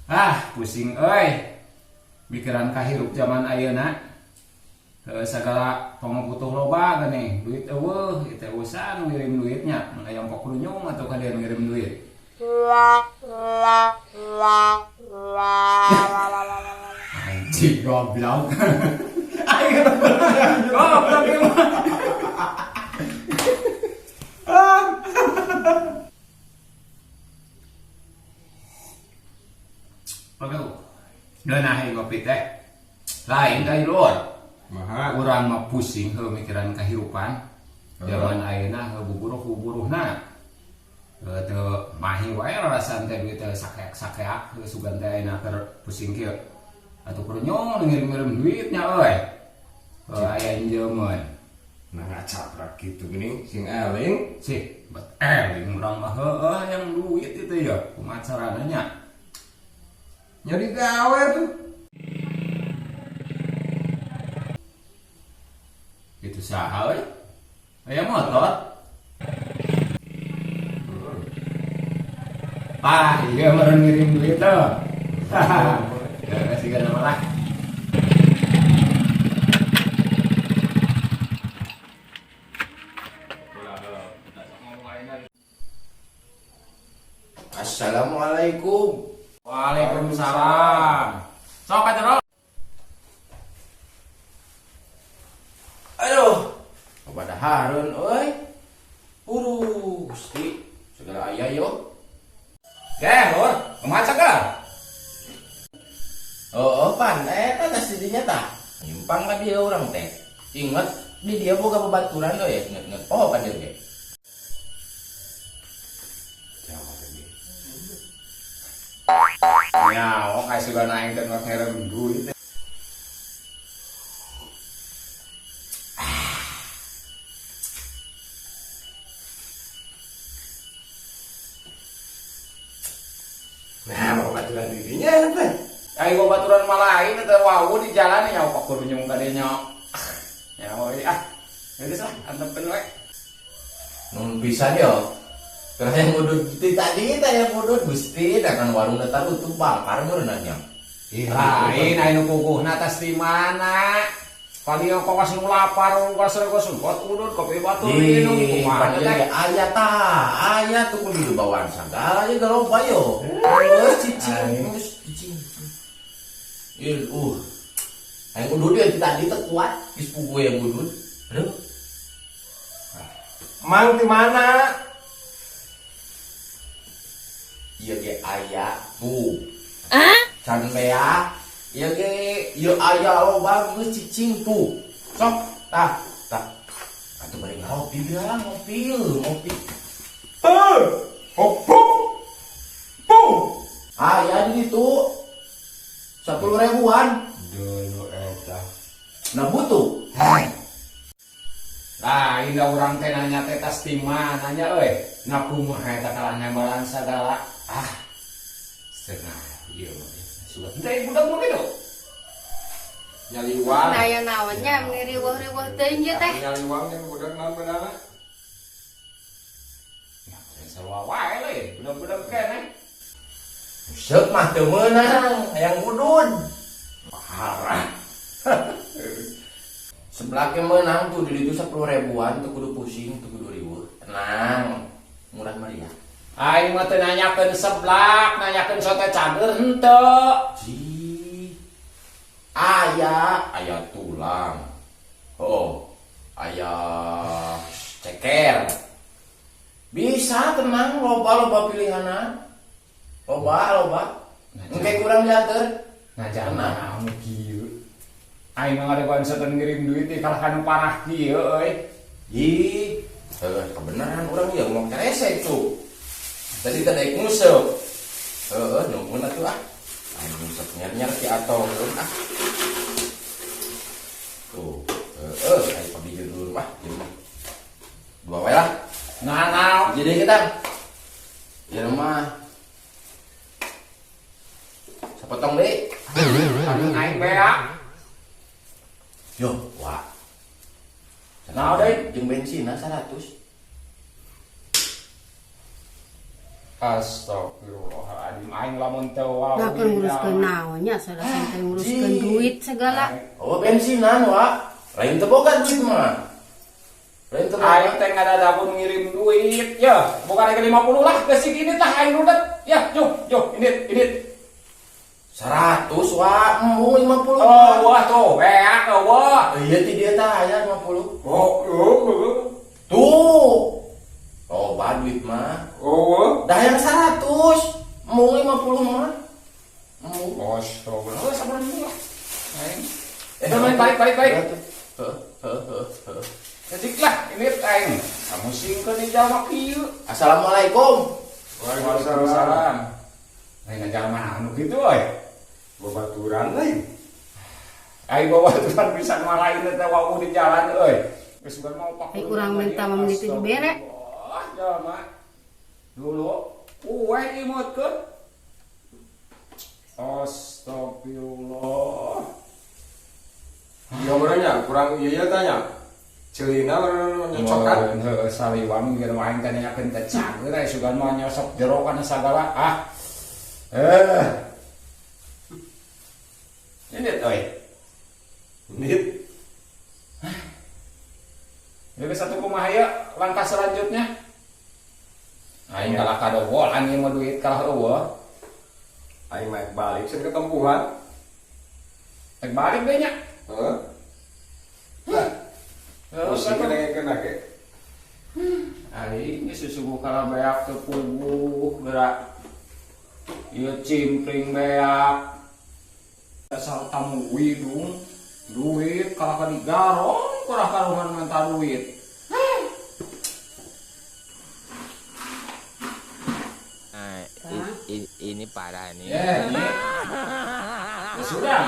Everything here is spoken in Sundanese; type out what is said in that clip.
Ah, pusing euy. Mikiran kahirup zaman ayeuna. Heuh, sagala pangabutuh loba geuning, duit euweuh, ieu teh urusan ngirim duitnya, mun aya ongkok runyung atuh ka dieu ngirim duit. Anjing goblok. Aing goblok ieu mah. Aduh. Geunah ieu ngopi teh. Lain ka lur. Maha. Urang mah pusing heuh mikiran kahirupan. Zaman ayeuna heuh buburuh-buburuhna. Heuh teu mahi wae rarasaan teh duit teh sakeak-sakeak heuh sugan teh ayeuna keur pusing kieu. Atuh kurunyung ngirim-ngirim duitnya euy. Heuh aya injeumeun. Nah ngacaprak gitu gini sing eling. Sih, bet eling urang mah heueuh yang duit itu ya, kumaha carana nya? Nyari gawe tuh. Itu saha euy? Aya motor. Ah, iya meureun ngirim duit tuh. Ya, siga nama lah. Assalamualaikum. Waalaikumsalam. Sok ka jero. Aduh, kepada Harun euy. Huru, Gusti, segala aya yo. Geh, lur, kumaha cager? Oh, oh pan eta teh si dinya tah. Nyimpang ka dia urang teh. Inget di dia boga babaturan euy, inget-inget. Oh, ka dieu ge. Nyawa kayak sudah naik dan ngerem duit. Nah, mau baturan dirinya teh. Ayo baturan malah lain teh wau di jalan nyawa kok kudu nyung ka dieu nya. Nyawa euy ah. Geus lah antepkeun we. Mun pisan yo. Terus yang ngudut ti tadi teh yang ngudut Gusti da kan warung teh tutup bangkar meureun nya. Ih, lain aya nu kukuhna tas di mana? Paling kok kas nu lapar, kas kos kot udut kopi batu minum kumaha teh. Aya tah, aya tuh kudu dibawaan sagala ye loba yo. Geus cicing, geus cicing. Ih, Aing udut ye tadi teh kuat, geus puguh yang udut. Aduh. Mang di mana? Ieu ge aya tuh. Hah? Can bea. Ieu ge ieu aya loba geus cicing tuh. Sok tah, tah. Atuh bari ngopi bilang, ngopi, ngopi. Heuh. Opo. Po. Aya di ditu. 10 ribuan. Dulu eta. Nah butuh. Lah, ini urang teh nanya teh tas di mana nya euy? Nah kumaha eta kalah nembalan sagala. Ah. Setengah ieu mah. Sugan teh budak mah kitu. Nyaliwang. Nah, aya naon nya meni riweuh-riweuh teuing ieu teh. Nyaliwang yang budak naon beunana? Nah, sarua wae leuy, budak-budak keneh. Seuk mah teu meunang, hayang udud. Parah. Seblaknya menang tuh di ditu 10 ribuan tuh kudu pusing tuh kudu riweuh. Tenang, murah meriah. Aing mah teu nanyakeun seblak, nanyakeun sote cager henteu. Ji. Aya, aya tulang. Oh, aya ceker. Bisa tenang loba-loba pilihanna. Loba-loba. Engke kurang dianteur. Nah, jangan naon kieu. Aing mah ngadegoan sote ngirim duit teh kalah ka nu parah kieu euy. Ih, heuh kebenaran urang ieu ngomong keresek tuh. Tadi teh daek nguseup. Heuh, nyumpun atuh ah. Aing nguseup nyer-nyer ki atau ah. Tuh, heuh, aing pabijil dulu mah, ieu mah. Dua wae lah. Nah, nah. Jadi kita. Ieu mah. Sapotong deui. Anu aing beak. Yo, wah. Nah, deui jeung bensinna 100. Astagfirullahaladzim. Aing lamun teu wau. Nah, kan nguruskeun naon nya, salah teh nguruskeun duit segala. Oh, bensinan, Wak. Lain teu boga duit mah. Lain teu boga. Aing teh ngadadabun ngirim duit, ya. Bukan ke 50 lah, geus gini tah aing rudet. Ya, juh, juh, ini, ini. 100, Wak. Embung 50. Oh, wah tuh, beak, wah. Iya ti dia tah aya 50. Oh, oh, Tuh. Loba duit mah. oh. Dah yang 100. Embung 50 mah. Embung. Astagfirullah, sabar dulu lah. Aing. Eh, balik, balik, balik. Heeh, heeh, heeh. Cedik lah, ini aing. Kamu singkeun di jalma kieu. Assalamualaikum. Waalaikumsalam. Lain jalma anu kitu euy. Babaturan lain. Aing babaturan bisa ngalain teh wau di jalan euy. Geus bukan mau pak. Ai urang minta mah menit dibere. Wah, jalma. Dulu kue imutkeun. Astagfirullah. Iya orangnya kurang iya tanya. Celina orang nyocokan. Heuh, saliwang geus aing teh nanyakeun teh cager aya sugan mah nyosok jero kana sagala. Ah. Eh. Ini euy. Nit. Jadi satu kumaha ya langkah selanjutnya? Aing kalah kadogolan ieu mah duit kalah eueuh. Aing mah balik sen ketempuhan. Rek balik deui nya. Heeh. Heuh, Pusing kena kena ke. Aing geus susuguh kalah beak teu puguh gerak. Ieu cimpring beak. Asal tamu widung duit kalah ka digarong kurang karuhan minta duit. Nah, ini parah nih. Ya, ini. Ya sudah.